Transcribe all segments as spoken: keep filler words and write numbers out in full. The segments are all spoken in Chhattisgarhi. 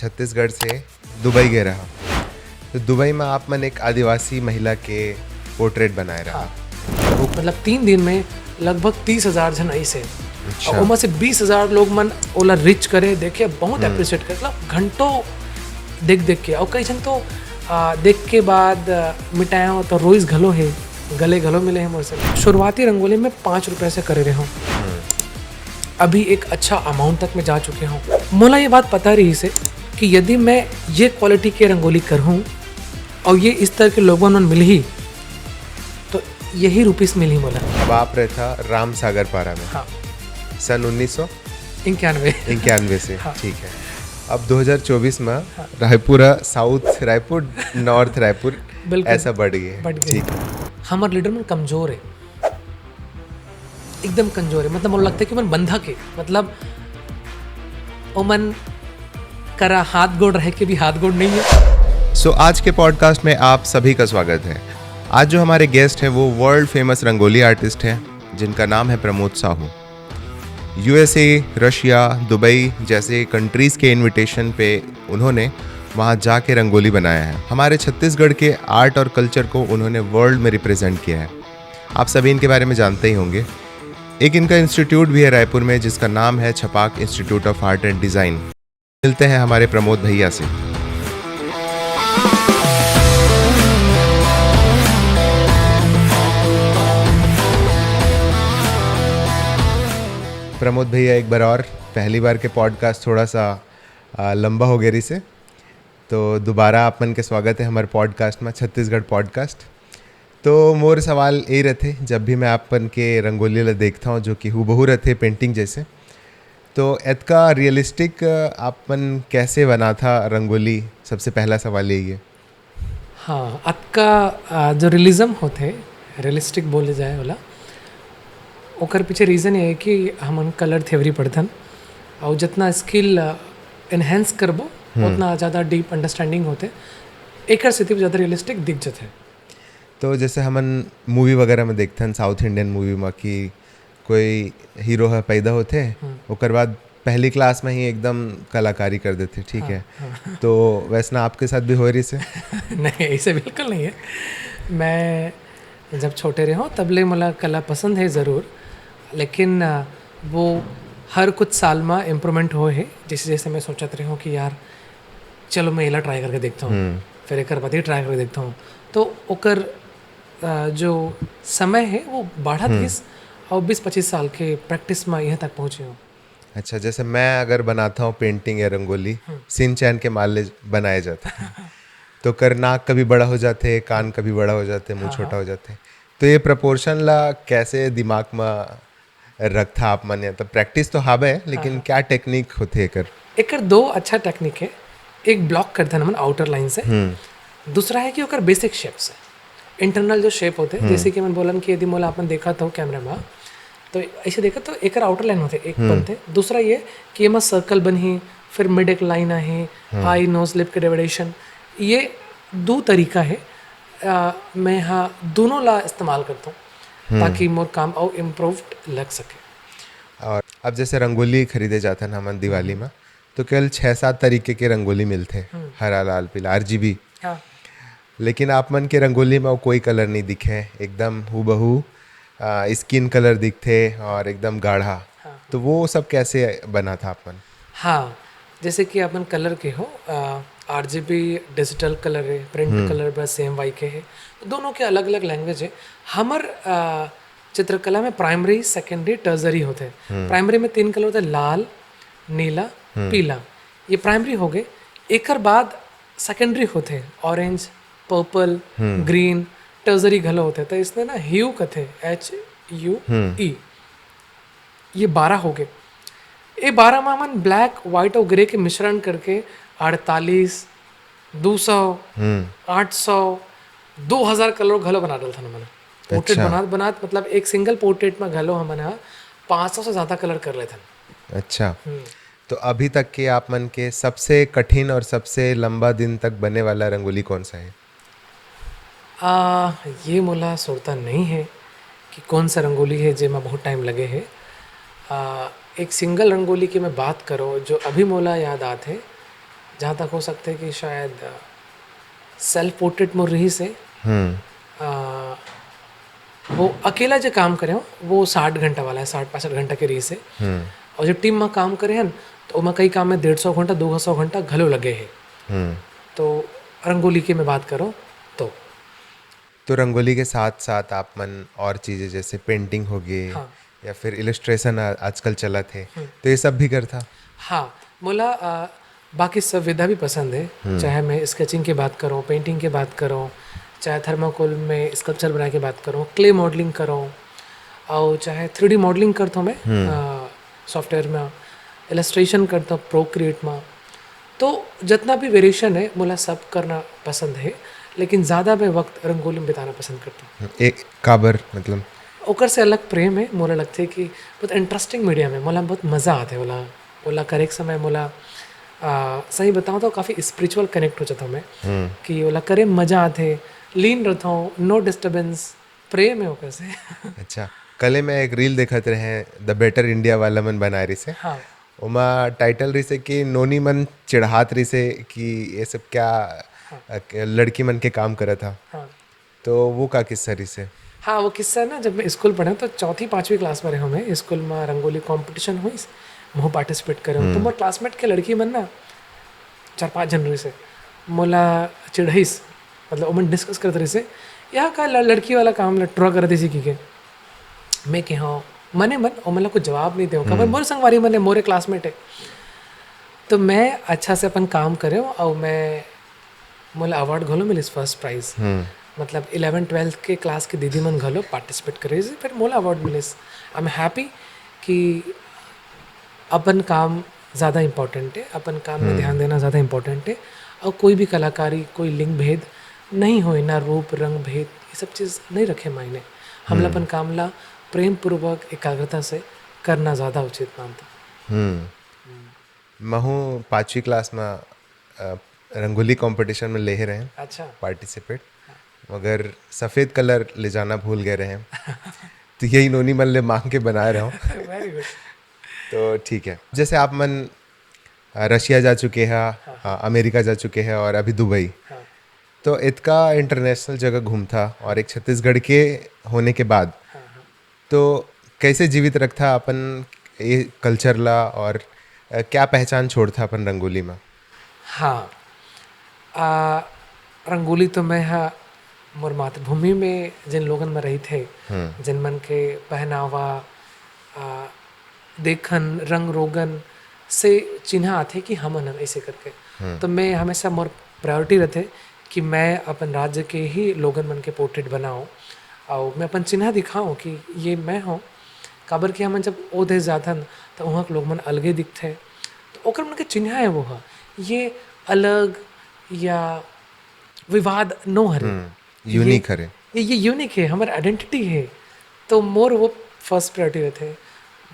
छत्तीसगढ़ से दुबई गे रहा, तो दुबई में आप मन एक आदिवासी महिला के पोर्ट्रेट बनाए रहा। मतलब तीन दिन में लगभग तीस हजार झन आइस हे। अच्छा। अउ ओमा से बीस हजार लोग मन ओला रीच करे, देखे, बहुत अप्रिशिएट करे, मतलब घंटों देख देख के। अउ कई झन तो आ, देख के बाद आ, मिटाए हो तो रोइस घलो हे, गले घलो मिले हे मोर से। शुरुआती रंगोली में पाँच रुपए से करे रहे हूँ, अभी एक अच्छा अमाउंट तक मैं जा चुके हूँ। मोला ये बात पता रहिस हे कि यदि मैं ये क्वालिटी के रंगोली करहूँ और ये इस तरह के लोगों मन मिलही, तो यही रुपीस मिलही मोला। अब आप रहता राम सागर पारा में हाँ, सन उन्नीस सौ इक्यानवे। इक्यानवे से। हाँ। ठीक है। अब दो हज़ार चौबीस में रायपुर, साउथ रायपुर, नॉर्थ रायपुर, बिल्कुल। ऐसा बढ़ गई है। बढ़ गई। ठीक है। हमर लीडर मन कमजोर है, एकदम कमजोर है। मतलब मोला लगता है कि ओमन बंधक है, मतलब ओमन करा हाथ गोड़ रह के भी हाथ गोड़ नहीं है। सो आज के पॉडकास्ट में आप सभी का स्वागत है। आज जो हमारे गेस्ट हैं वो वर्ल्ड फेमस रंगोली आर्टिस्ट हैं, जिनका नाम है Pramod Sahu. USA, Russia, Dubai जैसे कंट्रीज के इनविटेशन पे उन्होंने वहाँ जाके रंगोली बनाया है। हमारे छत्तीसगढ़ के आर्ट और कल्चर को उन्होंने वर्ल्ड में रिप्रेजेंट किया है। आप सभी इनके बारे में जानते ही होंगे। एक इनका इंस्टीट्यूट भी है रायपुर में, जिसका नाम है Chhapak institute of art and design. मिलते हैं हमारे प्रमोद भैया से। प्रमोद भैया, एक बार और, पहली बार के पॉडकास्ट थोड़ा सा आ, लंबा हो गया रिसे, तो दोबारा आप मन के स्वागत है हमारे पॉडकास्ट में, छत्तीसगढ़ पॉडकास्ट। तो मोर सवाल ये रहते, जब भी मैं आप मन के रंगोली ला देखता हूँ, जो कि हूबहू रहते पेंटिंग जैसे, तो एतका रियलिस्टिक आप मन कैसे बना था रंगोली? सबसे पहला सवाल यही है। हाँ, अतका आ, जो रियलिज्म होते, रियलिस्टिक बोले जाए वाला, ओकर पीछे रीज़न ये है कि हमन कलर थ्योरी पढ़थन और जितना स्किल एनहेंस करबो, उतना ज़्यादा डीप अंडरस्टैंडिंग होते, एकर सेती ज़्यादा रियलिस्टिक दिख जाते। तो जैसे हमन मूवी वगैरह में देखथन, साउथ इंडियन मूवी में, कि कोई हीरो है पैदा होते, ओकर बाद पहली क्लास में ही एकदम कलाकारी कर देते, ठीक है? तो वैसना आपके साथ भी हो रही से? नहीं, ऐसे बिल्कुल नहीं है। मैं जब छोटे रहे हूँ तब ले मोला कला पसंद है ज़रूर, लेकिन आ, वो हर कुछ साल में इम्प्रूवमेंट होए है। जैसे जैसे मैं सोचत रहे हूँ कि यार चलो मैं एला ट्राई करके देखता हूँ, फिर एक बात ये ट्राई करके देखता हूँ, तो ओकर आ, जो समय है वो बढ़त गिस और बीस पच्चीस साल के प्रैक्टिस में यहाँ तक पहुँचे हूँ। अच्छा, जैसे मैं अगर बनाता हूँ पेंटिंग या रंगोली, सिन चैन के मान ले बनाए जाते हैं, तो कर नाक कभी बड़ा हो जाते, कान कभी बड़ा हो जाते, मुंह छोटा हो जाते, तो ये प्रपोर्शन ला कैसे दिमाग में रखता आप मन? या तो प्रैक्टिस तो हाबे, लेकिन क्या टेक्निक होते एकर? एकर दो अच्छा टेक्निक है। एक ब्लॉक करथन हमन आउटर लाइन से, दूसरा है कि ओकर बेसिक शेप्स है, इंटरनल जो शेप होते, जैसे कि हमन बोलन कि यदि मोला अपन देखा तो कैमरा में, तो ऐसे देखा तो एकर आउटर लाइन होते, एक बनते। दूसरा ये कि एमा सर्कल बनही, फिर मिड एक लाइन आही, आई नोज लिप के डिवाइडेशन, ये दो तरीका है। आ, मैं हाँ दोनों ला इस्तेमाल करता हूँ ताकि मोर काम अउ इम्प्रूव्ड लग सके। और अब जैसे रंगोली खरीदे जाथन हमन दिवाली में, तो केवल छः सात तरीके के रंगोली मिलते, हरा, लाल, पीला, आरजीबी। हाँ। लेकिन आप मन के रंगोली में कोई कलर नहीं दिखे, एकदम हूबहू स्किन कलर दिखते और एकदम गाढ़ा। तो वो सब कैसे बना था आप मन? हाँ, जैसे कि अपन कलर के हो, आरजीबी डिजिटल कलर है, प्रिंट कलर बस सेम वाई के है, तो दोनों के अलग अलग लैंग्वेज है। हमर आ, चित्रकला में प्राइमरी, सेकेंडरी, टर्जरी होते हैं। प्राइमरी में तीन कलर होते हैं, लाल, नीला, पीला। ये प्राइमरी हो गए। एकर बाद सेकेंडरी होते हैं ऑरेंज, पर्पल, ग्रीन, टर्जरी घलो होते हैं। तो इसने ना ह्यू कथे, एच यू ई। ये बारह हो गए। ये बारह में हमन ब्लैक, व्हाइट और ग्रे के मिश्रण करके अड़तालीस, दो सौ, आठ सौ, दो हज़ार कलर घलो बना डालथन हमन। पोर्ट्रेट अच्छा। बनात बनात, मतलब एक सिंगल पोर्ट्रेट में घलो हमन ह पाँच सौ से ज़्यादा कलर कर लेथन। अच्छा, तो अभी तक के आप मन के सबसे कठिन और सबसे लंबा दिन तक बने वाला रंगोली कौन सा है? आ, ये मोला सुरता नहीं है कि कौन सा रंगोली है जेमा बहुत टाइम लगे है। आ, एक सिंगल रंगोली की मैं बात करूँ जो अभी मोला याद आत है, जहाँ तक हो सकथे कि शायद सेल्फ पोर्ट्रेट मोर रहिस हे। हम्म। अ, वो अकेला जो काम करे हो, वो साठ घंटा वाला है, साठ पैंसठ घंटा के रहिस हे। हम्म। और जो टीम में काम करे हैं, तो ओमा कई काम में डेढ़ सौ घंटा, दो सौ घंटा घलो लगे है। हम्म। तो रंगोली के मैं बात करूँ तो। तो रंगोली के साथ साथ आप मन और चीज़ें जैसे पेंटिंग हो गई, हाँ। या फिर इलस्ट्रेशन आ-, आजकल चलत है, हम्म। तो ये सब भी करथा? हाँ, मोला, अ, बाकी सब विधा भी पसंद है। हम्म। चाहे मैं स्केचिंग की बात करूँ, पेंटिंग की बात करूँ, चाहे थर्माकोल में स्कल्पचर बनाए के बात करूँ, क्ले मॉडलिंग करूँ, और चाहे थ्री डी मॉडलिंग करता हूँ मैं, हम्म। अ, सॉफ्टवेयर में, इलस्ट्रेशन करता हूँ प्रोक्रिएट में। तो जितना भी वेरिएशन है, मोला सब करना पसंद है, लेकिन ज़्यादा मैं वक्त रंगोली में बिताना पसंद करता हूँ। हम्म, एक काबर, मतलब? ओकर से अलग प्रेम है, मोला लगथे कि बहुत इंटरेस्टिंग मीडियम है, मोला बहुत मज़ा आथे ओला, ओला करे के समय मोला, आ, सही बताऊँ तो काफ़ी स्पिरिचुअल कनेक्ट हो जाता हूँ मैं, हम्म। कि ओला करे में मज़ा आथे, लीन रहता हूँ, नो डिस्टर्बेंस, प्रेम है ओकर से। अच्छा, कले मैं एक रील देखत रहे, द बेटर इंडिया वाला मन बनाए रिसे। हाँ। ओमा टाइटल रिसे कि नोनी मन चिढ़ात रिसे कि ये सब क्या, हाँ। अ, लड़की मन के काम करत हा। हाँ। तो वो का किस्सा रिसे? हाँ, वो किस्सा ना, जब मैं स्कूल पढ़े तो चौथी पाँचवीं क्लास में रहे मैं, स्कूल में रंगोली कॉम्पिटिशन हुई, मैं पार्टिसिपेट करे हूँ। तो हम्म। मोर क्लासमेट के लड़की मन ना, चार पाँच जन रहिसे, मोला चिढ़ाइस, मतलब ओमन डिस्कस करत रहिसे, "यह का ल-, लड़की वाला काम ल-, टुरा करत हे," कहिके। मैं कहे, "हाँ।" मने मन ओमन ला कुछ जवाब नहीं देव, काबर हम्म। मोर संगवारी मन हे, मोरे क्लासमेट है। तो मैं अच्छा से अपन काम करे हूँ, और मैं, मोला अवार्ड घलो मिलिस, फर्स्ट प्राइज। हम्म। मतलब इलेवन ट्वेल्थ के क्लास के दीदी मन घलो पार्टिसिपेट करे, फिर मोला अवार्ड मिलिस। आई एम हैप्पी कि अपन काम ज़्यादा इम्पोर्टेंट है, अपन काम में हम्म। ध्यान देना ज़्यादा इम्पोर्टेंट है। और कोई भी कलाकारी, कोई लिंग भेद नहीं होए, ना रूप, रंग भेद, ये सब चीज़ नहीं रखे मायने। हमला हम्म। अपन काम ला प्रेम पूर्वक, एकाग्रता से करना ज़्यादा उचित मानता। हम्म। महू पाँचवीं क्लास में, अ, रंगोली कॉम्पिटिशन में लेहे रहें अच्छा। पार्टिसिपेट, हाँ। मगर सफ़ेद कलर ले जाना भूल गए रहें। तो यही नोनी मन ले मांग के बनाए रहे हूँ। Very good। तो ठीक है, जैसे आप मन, अ, रशिया जा चुके हैं, हाँ, हाँ। अ, अमेरिका जा चुके हैं और अभी दुबई। हाँ। तो इतका इंटरनेशनल जगह घूमथा और एक छत्तीसगढ़ के होने के बाद, हाँ, हाँ। तो कैसे जीवित रखथा अपन ये कल्चर ला और, अ, क्या पहचान छोड़था अपन रंगोली में? हाँ, आ, रंगोली तो मैं हा मोर मातृभूमि में जिन लोगन में रहिथे, हम्म। जिन मन के पहनावा, आ, देखन, रंग रोगन से चिन्हा आथे कि हमन हन ऐसे करके। हम्म। तो मैं हमेशा मोर प्रायोरिटी रहथे कि मैं अपन राज्य के ही लोगन मन के पोर्ट्रेट बनाऊँ, और मैं अपन चिन्हा दिखाऊँ कि ये मैं हूँ। काबर कि हमन जब ओ देश जाथन, तो वहाँ के लोग मन अलगे दिखथे, तो ओकर मन के चिन्हा है वो ह। ये अलग या विवाद नो हरे। हम्म, ये यूनिक हरे। ये, ये यूनिक है, हमर आइडेंटिटी है। तो मोर वो फर्स्ट प्रायोरिटी रहथे।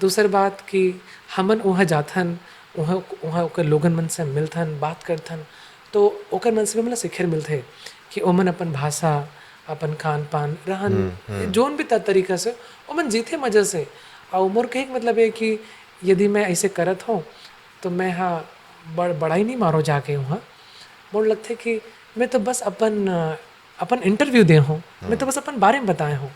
दूसर बात कि हमन उहाँ जाथन, उहाँ, उहाँ ओकर लोगन मन से मिलथन, बात करथन, तो ओकर मन से भी मतलब सीखे मिलथे कि ओमन अपन भाषा, अपन खान-पान, रहन, हम्म, हम्म। जोन भी त-, तरीका से ओमन जीथे मजा से। अउ मोर कहे के मतलब ये कि यदि मैं ऐसे करत हूँ, तो मैं हा बड़-, बड़ाई नहीं मारो जाके उहाँ। मोर लगथे कि मैं तो बस अपन, अ, अपन इंटरव्यू दे हूँ, मैं तो हम्म। बस अपन बारे में बताए हूँ।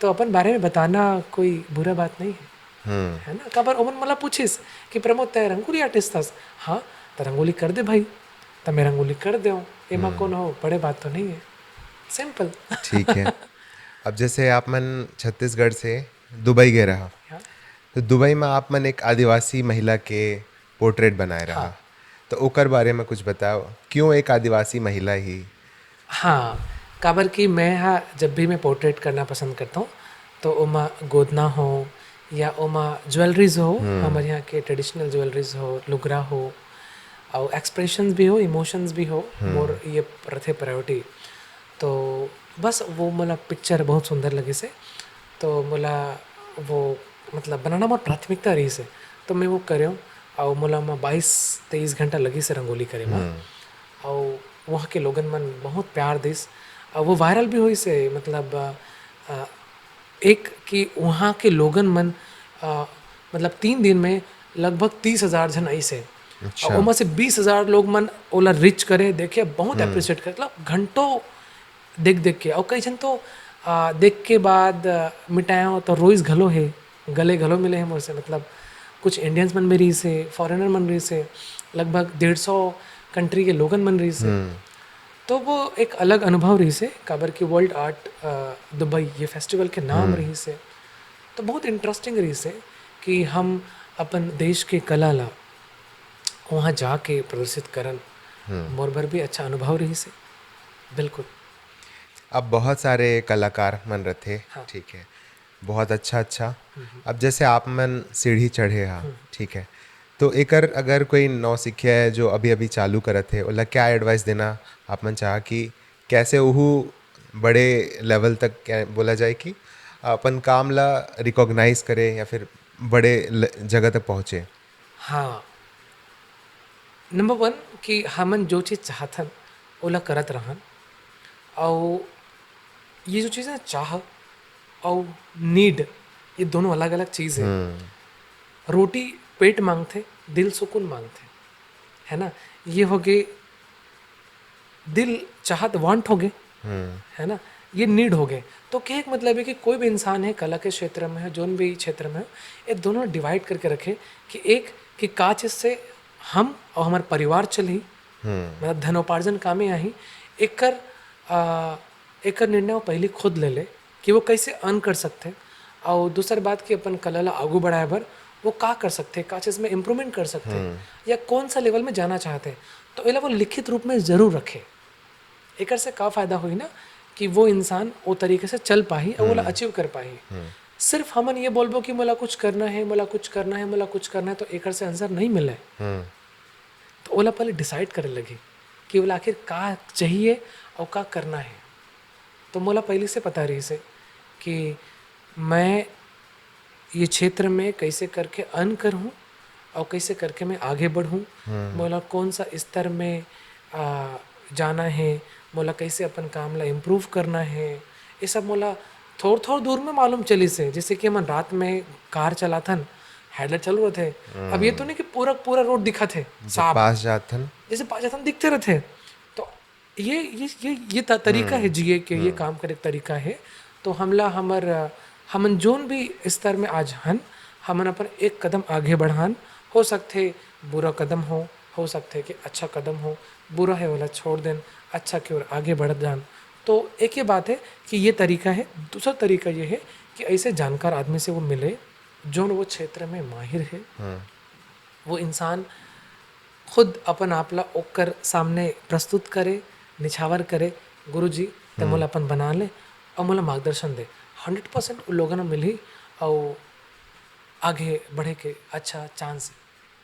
तो अपन बारे में बताना कोई बुरा बात नहीं है, हम्म। है ना? काबर ओमन मोला पूछिस कि "प्रमोद, तै रंगोली आर्टिस्ट हस?" "हाँ।" "त रंगोली कर दे भाई।" त मैं रंगोली कर देव। एमा हम्म। कौन हो, बड़े बात तो नहीं है। सिंपल। ठीक है। अब जैसे आप मन छत्तीसगढ़ से दुबई गए रहा, हाँ। तो दुबई में आप मन एक आदिवासी महिला के पोर्ट्रेट बनाए रहा। हाँ। तो ओकर बारे में कुछ बताओ, क्यों एक आदिवासी महिला ही? हाँ, काबर कि मैं हा, जब भी मैं पोर्ट्रेट करना पसंद करता हूँ, तो ओमा गोदना हो या ओमा ज्वेलरीज हो, हम्म। हमर यहाँ के ट्रेडिशनल ज्वेलरीज हो, लुगरा हो, और एक्सप्रेशंस भी हो, इमोशंस भी हो, हम्म। मोर ये रथे प्रायोरिटी। तो बस वो मोला पिक्चर बहुत सुंदर लगिस हे, तो मोला वो मतलब बनाना मोर प्राथमिकता रहिस हे, तो मैं वो करेंव। अउ मोला ओमा बाईस तेईस घंटा लगिस हे रंगोली करे में। हम्म। अउ वहाँ के लोगन मन बहुत प्यार दिस, अउ वो वायरल भी होइस हे, मतलब, अ, अ, एक कि वहाँ के लोगन मन, अ, मतलब तीन दिन में लगभग तीस हजार झन आइस हे। अच्छा। अउ ओमा से बीस हजार लोग मन ओला रीच करे, देखे, बहुत अप्रिशिएट करे, मतलब घंटों देख देख के। अउ कई झन तो आ, देख के बाद आ, मिटायो तो रोइस घलो हे, गले घलो मिले हे मोर से। मतलब कुछ इंडियंस मन भी रहिस हे, फॉरेनर मन रहिस हे, लगभग डेढ़ सौ कंट्री के लोगन मन रहिस हे। तो वो एक अलग अनुभव रहिस हे, काबर कि वर्ल्ड आर्ट दुबई ये फेस्टिवल के नाम रहिस हे। तो बहुत इंटरेस्टिंग रहिस हे कि हम अपन देश के कला ला वहाँ जाके प्रदर्शित करन। मोर बर भी अच्छा अनुभव रहिस हे। बिल्कुल। अब बहुत सारे कलाकार मन रथे। हाँ। ठीक है, बहुत अच्छा अच्छा। अब जैसे आप मन सीढ़ी चढ़े हा, ठीक है, तो एकर अगर कोई नौसिखिया है जो अभी अभी चालू करत है, ओला क्या एडवाइस देना आप मन चाह कि कैसे ओहू बड़े लेवल तक, क्या बोला जाए कि अपन काम ला रिकॉग्नाइज करे या फिर बड़े ल- जगह तक पहुँचे? हाँ, नंबर वन कि हमन जो चीज़ चाहथन ओला करत रहन। अउ ये जो चीज़ है, चाह अउ नीड, ये दोनों अलग अलग चीज़ है। रोटी पेट मांगथे, दिल सुकून मांगथे, है ना? ये होगे दिल चाहत, वांट होगे, है ना? ये नीड होगे। तो कहे के मतलब है कि कोई भी इंसान है, कला के क्षेत्र में है, जोन भी क्षेत्र में है, ये दोनों डिवाइड करके रखे कि एक कि का चीज से हम और हमार परिवार चलही, मतलब धनोपार्जन कामे आही, एकर आ, एकर निर्णय वो पहली खुद ले ले कि वो कैसे अर्न कर सकथे। और दूसर बात कि अपन कला ला आगू बढ़ाए बर वो का कर सकथे, का चीज में इम्प्रूवमेंट कर सकथे, या कौन सा लेवल में जाना चाहथे, तो एला वो लिखित रूप में जरूर रखे। एकर से का फायदा होही ना कि वो इंसान वो तरीके से चल पाही और ओला अचीव कर पाही। सिर्फ हमन ये बोलबो कि मोला कुछ करना है, मोला कुछ करना है, मोला कुछ करना है, तो एकर से आंसर नहीं मिले। तो ओला पहले डिसाइड करे लगे कि ओला आखिर का चाहिए और का करना है। तो मोला पहले से पता रहिस हे कि मैं ये क्षेत्र में कैसे करके अर्न करहूँ और कैसे करके मैं आगे बढ़हूँ, मोला कौन सा स्तर में आ, जाना है, मोला कैसे अपन काम ला इम्प्रूव करना है, ये सब मोला थोड़ थोड़ दूर में मालूम चलिस हे। जैसे कि हमन रात में कार चलाथन, हेडलाइट चालू रहथे, अब ये तो नहीं कि पूरा पूरा रोड दिखत हे साफ, पास जाथन। जैसे पास जाथन दिखते रहथे। तो ये ये ये ये त, तरीका है जिए के, ये काम करे के तरीका है। तो हमला हमर अ, हमन जोन भी स्तर में आज हन, हमन अपन एक कदम आगे बढ़ान। हो सकथे बुरा कदम हो, हो सकथे कि अच्छा कदम हो, बुरा है वाला छोड़ देन, अच्छा की ओर आगे बढ़ जान। तो एक ये बात है कि ये तरीका है। दूसरा तरीका ये है कि ऐसे जानकार आदमी से वो मिले, जोन वो क्षेत्र में माहिर है, वो इंसान खुद अपन आप ला ओकर सामने प्रस्तुत करे, निछावर करे, "गुरुजी, ते मोला अपन बना ले और मोला मार्गदर्शन दे।" हंड्रेड परसेंट उन लोगन में मिलही और आगे बढ़े के अच्छा चांस है।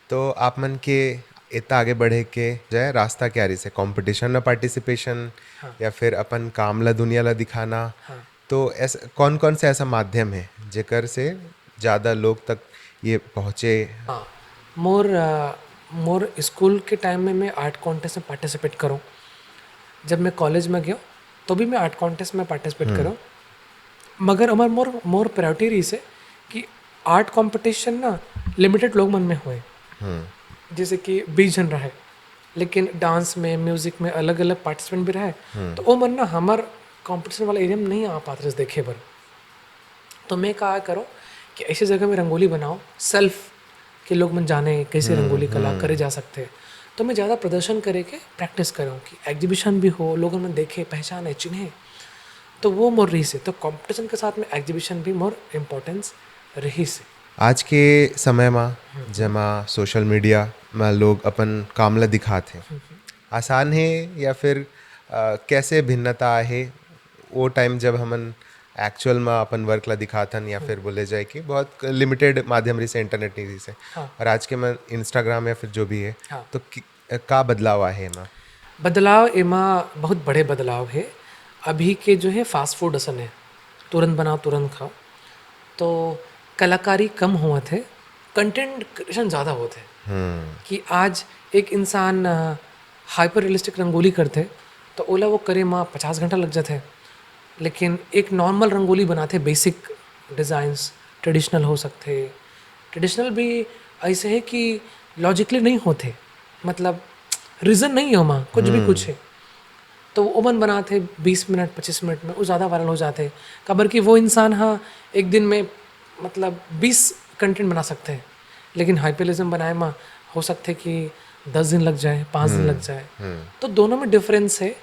तो आप मन के इतना आगे बढ़े के जो है रास्ता क्या रहिस हे? कॉम्पिटिशन में पार्टिसिपेशन हाँ। या फिर अपन काम ला दुनिया ला दिखाना? हाँ। तो ऐसा कौन कौन से ऐसा माध्यम है जेकर से ज़्यादा लोग तक ये पहुँचे? हाँ, मोर अ, मोर स्कूल के टाइम में मैं आर्ट कॉन्टेस्ट में पार्टिसिपेट करूँ। जब मैं कॉलेज में गया तो भी मैं आर्ट कॉन्टेस्ट में पार्टिसिपेट करूँ, मगर हमार मोर मोर प्रायोरिटी रहिस हे कि आर्ट कॉम्पिटिशन ना लिमिटेड लोग मन में होए, जैसे कि बीस झन रहे, लेकिन डांस में, म्यूजिक में अलग अलग पार्टिसिपेंट भी रहे। तो वो मन ना हमार कॉम्पिटिशन वाला एरिया में नहीं आ पात रहिस देखे बर। तो मैं का करो कि ऐसी जगह में रंगोली बनाओ, सेल्फ के लोग मन जाने कैसे रंगोली कला करे जा सकते हैं। तो मैं ज़्यादा प्रदर्शन करे के प्रैक्टिस करूँ कि एग्जीबिशन भी हो, लोगों में देखे, पहचाने, चिन्हे। तो वो मोर रहिस हे। तो कॉम्पिटिशन के साथ में एग्जीबिशन भी मोर इम्पोर्टेंस रहिस हे। आज के समय मा जेमा सोशल मीडिया मा लोग अपन काम ला दिखात हे, आसान हे या फिर अ, कैसे भिन्नता आहे वो टाइम जब हमन एक्चुअल मा अपन वर्क ला दिखाथन या फिर बोले जाए कि बहुत लिमिटेड माध्यम रहिस हे, इंटरनेट नहीं रहिस हे, हाँ। और आज के मन इंस्टाग्राम या फिर जो भी है, हाँ। तो कि, का बदलाव आहे एमा? बदलाव एमा बहुत बड़े बदलाव है। अभी के जो है फास्ट फूड असन है, तुरंत बनाओ तुरंत खाओ, तो कलाकारी कम होवत है, कंटेंट क्रिएशन ज़्यादा होत है। कि आज एक इंसान हाइपर रियलिस्टिक रंगोली करथे तो ओला वो करे मा पचास घंटा लग जाथे, लेकिन एक नॉर्मल रंगोली बनाथे, बेसिक डिज़ाइंस, ट्रेडिशनल हो सकथे। ट्रेडिशनल भी ऐसे है कि लॉजिकली नहीं होथे, मतलब रीजन नहीं हे ओमा, कुछ भी कुछ हे। तो ओमन बनाथे बीस मिनट, पच्चीस मिनट में, वो ज़्यादा वायरल हो जाथे। काबर कि वो इंसान ह एक दिन में, मतलब, बीस कंटेंट बना सकथे, लेकिन हाइपररियलिज्म बनाए म हो सकथे कि दस दिन लग जाए, पाँच दिन लग जाए। तो दोनों में डिफरेंस हे,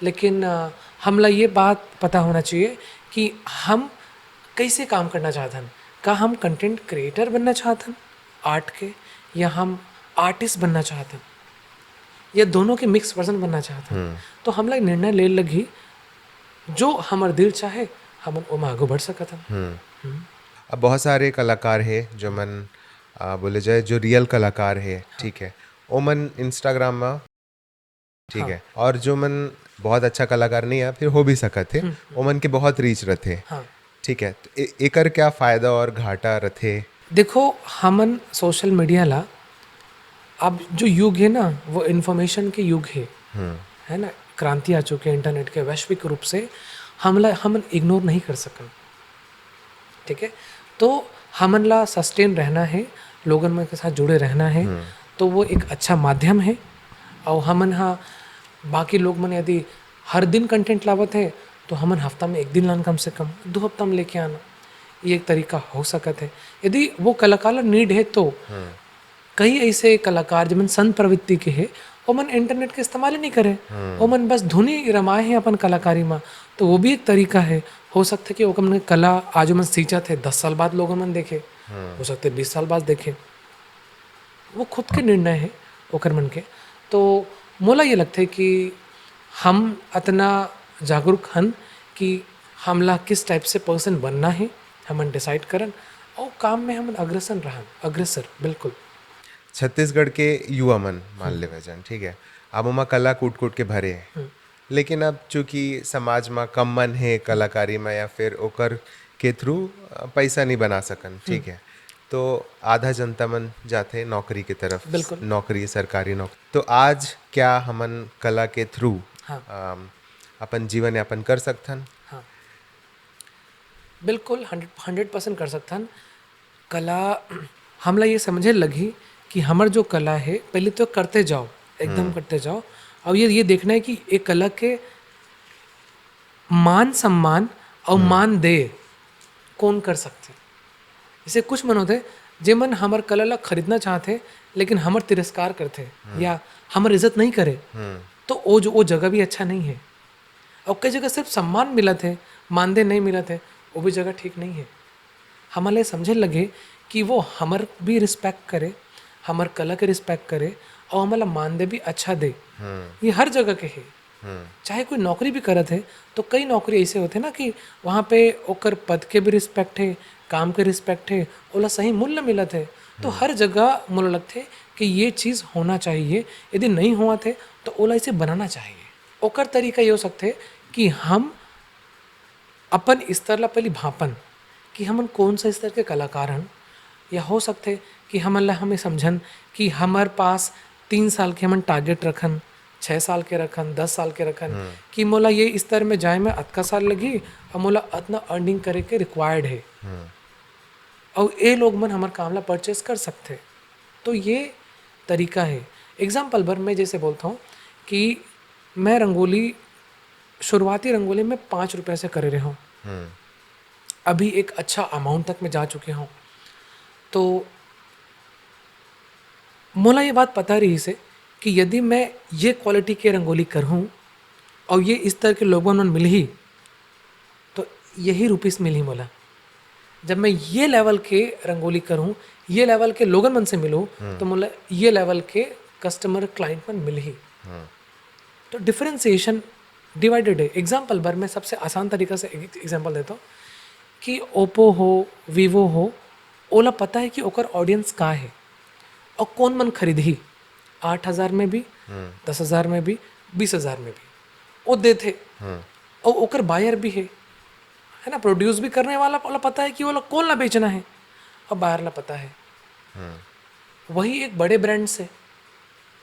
लेकिन अ, हमला ये बात पता होना चाहिए कि हम कैसे काम करना चाहथन। का हम कंटेंट क्रिएटर बनना चाहथन आर्ट के, या हम आर्टिस्ट बनना चाहथन, या दोनों के मिक्स वर्जन बनना चाहथन? तो हमला निर्णय ले लगही, जो हमर दिल चाहे, हमन ओमा आगू बढ़ सकत हन। हम्म। अब बहुत सारे कलाकार हे, जो मन, आ, बोले जाए, जो रियल कलाकार हे, ठीक है, ओमन इंस्टाग्राम में, ठीक है, और जो मन बहुत अच्छा कलाकार नहीं है, फिर हो भी सकत हे, ओमन के बहुत रीच रथे। हाँ। ठीक है, तो ए-, एकर क्या फायदा और घाटा रथे? देखो, हमन सोशल मीडिया ला, अब जो युग हे ना, वो इन्फॉर्मेशन के युग हे, है ना? क्रांति आ चुके हे इंटरनेट के, वैश्विक रूप से हमला, हमन इग्नोर नहीं कर सकन, ठीक है? तो हमन ला सस्टेन रहना हे, लोगन मन के साथ जुड़े रहना हे, तो वो एक अच्छा माध्यम हे। और हमन हा, बाकी लोग मन यदि हर दिन कंटेंट लावत हे, तो हमन हफ्ता में एक दिन लान कम से कम, दो हफ्ता में लेके आना, ये एक तरीका हो सकत हे, यदि वो कलाकार ला नीड हे तो। कई ऐसे कलाकार, जेमन संत प्रवृत्ति के हे, ओमन इंटरनेट के इस्तेमाल ही नहीं करे, ओमन बस धुनी रमाए हे अपन कलाकारी मा, तो वो भी एक तरीका हे। हो सकथे कि ओकर मन के कला आज ओमन सींचत हे, दस साल बाद लोगन मन देखे, हो सकथे बीस साल बाद देखे, वो खुद के निर्णय हे ओकर मन के। तो मोला ये लगथे कि हम अतना जागरूक हन कि हमला किस टाइप से पर्सन बनना हे, हमन डिसाइड करन, और काम में हमन अग्रसर रहन, अग्रसर, बिल्कुल। छत्तीसगढ़ के युवा मन मान लेवे जन, ठीक है, अब ओमा कला कूट कूट के भरे हे। लेकिन अब चूंकि समाज म कम मन हे कलाकारी म, या फिर ओकर के थ्रू पैसा नहीं बना सकन, ठीक है, तो आधा जनता मन जाथे नौकरी के तरफ, बिल्कुल। नौकरी, सरकारी नौकरी। तो आज क्या हमन कला के थ्रू हाँ। अपन जीवन यापन कर सकथन? हाँ, बिल्कुल, हंड्रेड, हंड्रेड परसेंट कर सकथन। कला, हमला ये समझे लगही कि हमर जो कला हे, पहले तो करते जाओ, एकदम करते जाओ। और ये, ये देखना है कि एक कला के मान सम्मान और मान दे कौन कर सकथे। जैसे कुछ मन होथे, जे मन हमर कला ला खरीदना चाहथे, लेकिन हमर तिरस्कार करथे या हमर इज्जत नहीं करे, तो वो जो, वो जगह भी अच्छा नहीं है। और कई जगह सिर्फ सम्मान मिलत हे, मानदेय नहीं मिलत हे, वो भी जगह ठीक नहीं है। हमन ला ये समझे लगे कि वो हमर भी रिस्पेक्ट करे, हमर कला के रिस्पेक्ट करे, और हमन ला मानदेय भी अच्छा दे। ये हर जगह के हे। चाहे कोई नौकरी भी करत हे, तो कई नौकरी ऐसे होथे ना कि वहाँ पे ओकर पद के भी रिस्पेक्ट हे, काम के रिस्पेक्ट हे, ओला सही मूल्य मिलत हे। तो हर जगह मोला लगथे कि ये चीज़ होना चाहिए, यदि नहीं होवत हे, तो ओला इसे बनाना चाहिए। ओकर तरीका ये हो सकथे कि हम अपन स्तर ला पहली भांपन कि हमन कौन सा स्तर के कलाकार हन, या हो सकथे कि हमन ला हम ये समझन कि हमर पास तीन साल के हमन टारगेट रखन, छः साल के रखन, दस साल के रखन, कि मोला ये स्तर में जाए में अतका साल लगही और मोला अतना अर्निंग करे के रिक्वायर्ड हे। और ये लोग मन हमर काम ला परचेज कर सकथे। तो ये तरीका हे। एग्जाम्पल बर मैं जैसे बोलता हूँ कि मैं रंगोली, शुरुआती रंगोली मैं पाँच रुपये से करे रहे हूँ। अभी एक अच्छा अमाउंट तक मैं जा चुके हूँ। तो मोला ये बात पता रहिस हे कि यदि मैं ये क्वालिटी के रंगोली करहूँ और ये स्तर के लोगन मन मिलही, तो यही रुपीस मिलही मोला। जब मैं ये लेवल के रंगोली करहूँ, ये लेवल के लोगन मन से मिलूँ, तो मोला ये लेवल के कस्टमर, क्लाइंट मन मिलही। तो डिफरेंशिएशन डिवाइडेड है। एग्जाम्पल बर मैं सबसे आसान तरीका से एक एग्जाम्पल देता हूँ कि ओप्पो हो, वीवो हो, ओला पता है कि ओकर ऑडियंस का है और कौन मन खरीदही, आठ हज़ार में भी, दस हज़ार में भी, बीस हज़ार में भी, वो देथे। और ओकर बायर भी है, है ना, प्रोड्यूस भी करने वाला, ओला पता है कि ओला कौन ला बेचना है, और बायर ला पता है। वही एक बड़े ब्रांड से,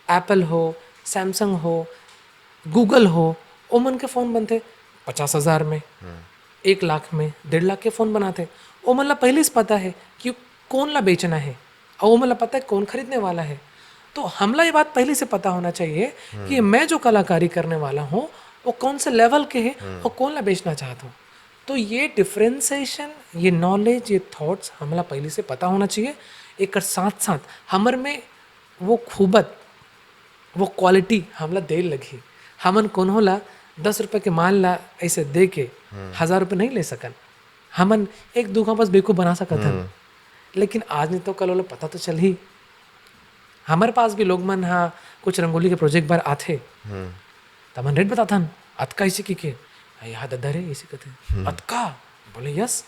एप्पल हो, सैमसंग हो, गूगल हो, ओमन के फ़ोन बनथे पचास हज़ार में, एक लाख में, डेढ़ लाख के फ़ोन बनाथे। ओमन ला पहले से पता है कि कौन ला बेचना है, और ओमन ला पता है कौन खरीदने वाला है। तो हमला ये बात पहले से पता होना चाहिए कि मैं जो कलाकारी करने वाला हूँ, वो कौन से लेवल के है और कौन ला बेचना चाहत हूँ। तो ये डिफरेंशिएशन, ये नॉलेज, ये थॉट्स हमला पहले से पता होना चाहिए। एकर साथ साथ हमर में वो खूबत, वो क्वालिटी हमला दे लगही। हमन कोनो ला दस रुपये के माल ला ऐसे दे के हजार रुपये नहीं ले सकन। हमन एक दू घांव बस बेवकूफ बना सकत हन, लेकिन आज नहीं तो कल ओला पता तो चलही। हमर पास भी लोग मन हा कुछ रंगोली के प्रोजेक्ट बर आथे, त हमन रेट बताथन, "अतका ऐसे की के, यहाँ ददा रे ऐसे कहते, अतका?" बोले, "yes."